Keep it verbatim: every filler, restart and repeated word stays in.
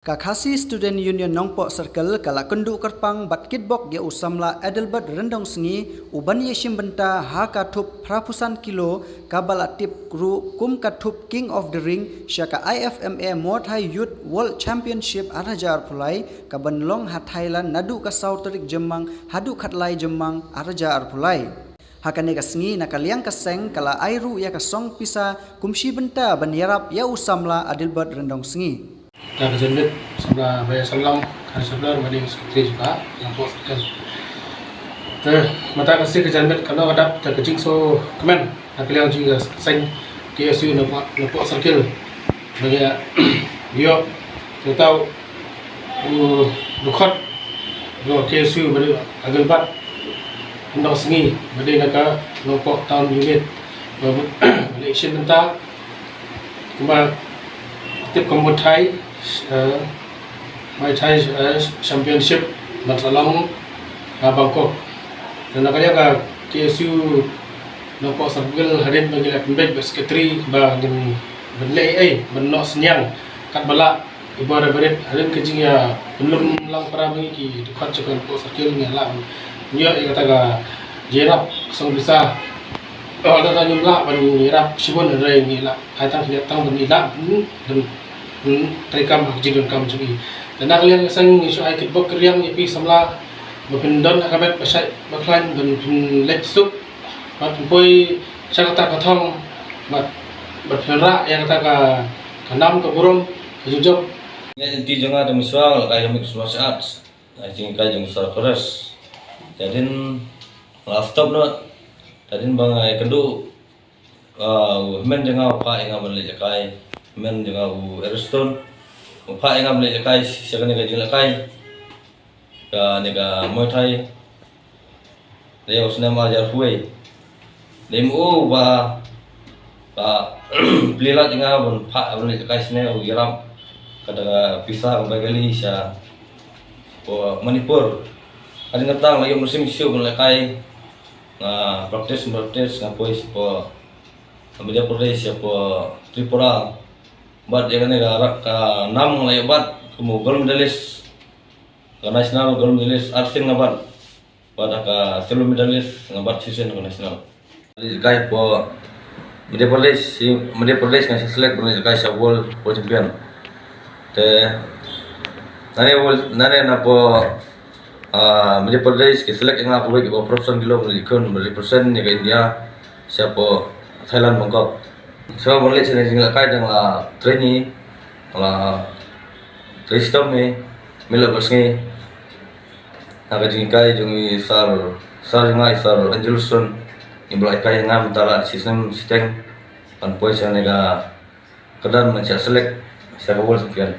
Ka Khasi Student Union Nongpoh Circle ka la kynduh kyrpang bad kitbok ïa u samla Adelbert Ryndongsngi u ban ïashim bynta ha ka thup phra phew san kilo kaba la tip ruh kum ka thup King of the Ring sha ka I F M A Muay Thai Youth World Championship ar hajar arphew lai ka ban long ha Thailand naduh ka saw tarik Jymmang haduh khatlai Jymmang ar hajar arphew lai. Ha kane ka sngi na ka liang ka seng ka la ai ruh ïa ka song pisa kum shi bynta ban ïarap ïa u samla Adelbert Ryndongsngi. Ta ka janmiet samla Baïasanlong Khan Shabnor, ba dei u secretary jong ka Nongpoh Circle. Te mynta ka sngi ka janmiet ka long ka dap da ka jingsngewkmen na ka liang jong ka seng K S U Nongpoh, Nongpoh Circle. Ba ngi ïoh, ïoh tau u dkhot jong ka K S U ba dei u Adelbert Ryndongsngi ba dei na ka Nongpoh Town Unit. Ba, ba la ïashim bynta kumba tip ka Muay Thai, eh, Muay Thai, eh, Championship ban sa long ha Bangkok. Te na ka liang ka K S U Nongpoh Circle hadien ba ngi la pynbeit bad secretary ba ngin ban leh ei ei ban noh synñiang katba lah, iba da barit hadien ka jingïapynlum lang para ba ngi ki dkhot jong ka Nongpoh Circle ngi lah ban ïoh ïa kata ka jingïarap song pisa. Ynda ngim lah ban ïarap shibun hynrei ngi lah ai tang khyndiat tang ban ngi lah ban, ban, ban treikam ha ka jingdonkam jong ngi. Te na ka liang ka seng ngi shu ai kitbok kyrriang ïa phi samla ba phin don ha ka met ba shait ba khlaiñ ban phin leit suk bad phin poi sha kata ka thong bad, bad phin rah ïa kata ka, ka nam ka burom ka jingjop. Ïa, ïa ki jong nga te mynshuwa nga la kai ka mixed martial arts. Ai jingkai jong Sir Forest. Te hadien nga la stop noh. Te hadien ba nga ïakynduh, ah, u hynmen jong nga u phah ïa nga ban leit lehkai. Hynmen jong nga u Ariston u phah ïa nga ban leit lehkai sha kane ka jinglehkai, kane ka Muay Thai. Dei u snem ar hajar arphew wei. Dei ma u ba, ba plie lad ïa nga ban phah ban leit lehkai shane, u ïarap kata ka pisa ka bai kali sha Manipur. Hadien kata nga la ïoh mynsiem shuh ban lehkai. Nga practice, practice, nga poi sha Madhya Pradesh, sha Tripura. Bad ïa kane ka, ka nam nga la ïoh bat kum u gold medalist, ka national gold medalist arsien nga bat. Bad ka silver medalist nga bat shisien ka national. Lehkai sha Madhya Pradesh, sha Madhya Pradesh nga select ban lehkai sha World, World Champion. Te nane world, nane na sha, ah, Madhya Pradesh ki select ïa nga kawei kaba professional kilo ban leit khun ban represent ïa ka India sha Thailand, Bangkok. Shuwa ban leit sha kane ka jinglehkai te nga la train, nga la train shitom, mih leh barsngi. Ha ka jinghikai jong i Sir, Sir jong nga i Sir Angelson, i ba la hikai ïa nga mynta la shisnem shiteng ban poi sha kane ka kyrdan ban shah select sha ka World Champion.